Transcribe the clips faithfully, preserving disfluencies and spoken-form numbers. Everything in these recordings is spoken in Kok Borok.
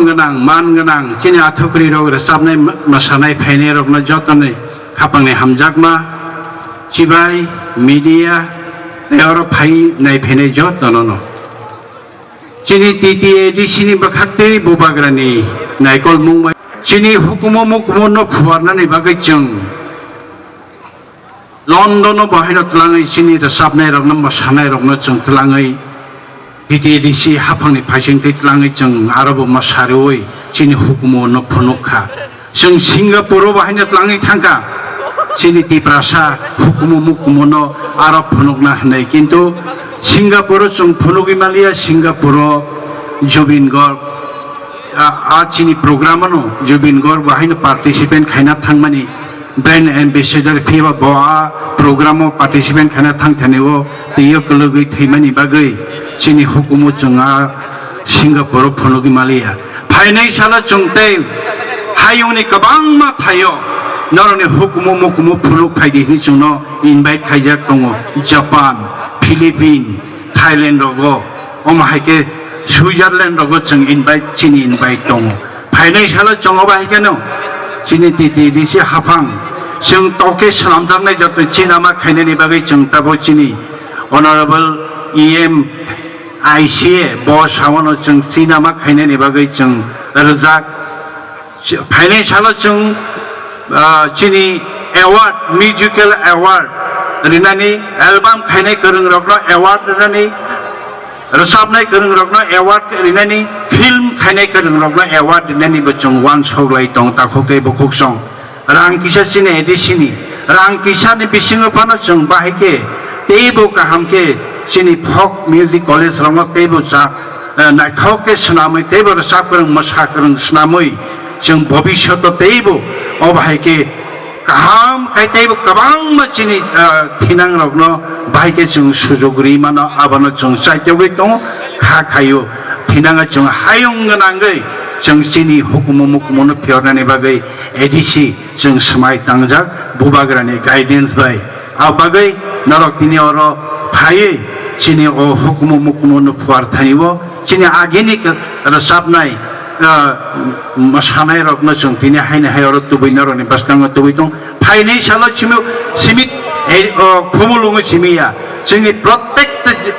Gwnang, man gwnang, chini athukri rok rwchapnai, mwsanai phainai rokno jotono khapangni hamjakma, chibai, media, tei oro phai nai phainai jotono no. Chini T T A D C ni bwkhak tei bubagrani naikolmung bai chini hukumu mukumu no phuarnani bagwi chwng London o bo haino twlangwi chini rwchapnai rokno, mwsanai rokno chwng twlangwi T T A D C haphangni phaising tei twlangwi chwng aro bo mwsariwi chini hukumu no phunuk kha. Chwng Singapore o bo haino twlangwi thangkha, chini Tiprasa hukumu mukumu no aro phunukna hinwi. Kintu Singapore o chwng phunugwi maliya, Singapore o Zubeen Garg, a, a chini program ano Zubeen Garg bo haino participant khaina thangmani, brand ambassador phiya bo a program o participant khaina thangthani o twiyo kwlwgwi thwimani bagwi chini hukumu chwng a Singapore o phunugwi maliya. Phainai salo chwng tei hayungni kwbangma thaio norokni hukumu mukumu phunuk phaidi hinwi chwngno invite khaijak tongo. Japan, Philippine, Thailand rogo, omo hai khe Switzerland rogo chwng invite, chini invite tongo. Phainai salo chwng obo hai kheno chini T T D C haphang chwng toke swnamjaknai joto chinama khainani bagwi chwng tabuk chini Honorable E M I C A bo saono chwng chinama khainani bagwi chwng rwjak. Phainai salo chwng, ah, chini award, musical award rinani, album khainai kwrwng rokno award rinani, rwchapnai kwrwng rokno award rinani, film khainai kwrwng rokno award rinani bo chwng uansuk lai tong takhuk tei bukhuk song. Rang kisa chini A D C ni, rang kisa ni bisingo phano chwng bahai khe teibo kaham khe chini folk music college rokno teibo cha, eh, naithok khe swnamwi, teibo rwchap kwrwng, mwsa kwrwng swnamwi chwng bobishoto teibo o bahai khe kaham khai teibo kwbangma chini, eh, thinang rokno bahai khe chwng sujok ri mano, abono chwng chaitogwi tongo, kha khaio. Thinanga chwng hayung gwnangwi chwng chini hukumu mukumu no phiyornani bagwi A D C chwng swmai tangjak bubagrani guidance bai. A bagwi norok tini oro phaiwi chini o hukumu mukumu no phuar thani o chini agini rwchapnai, ah, mwsanai rokno chwng tini haini hai oro tubui norokni bwskango tubui tong. Phainai salo chimi, simi, eh, o, Khumulwngo simi ya. Chini protected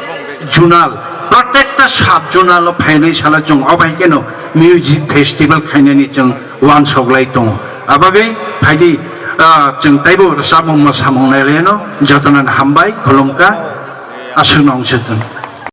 zonal, protected sub zonal o phainai salo chwng obai keno music festival khainani chwng uansuk lai tongo. Abagwi phaidi, ah, chwng taibo rwchapmung mwsamung nailaino jotono hambai khulumkha, aswkno wngsi chwng.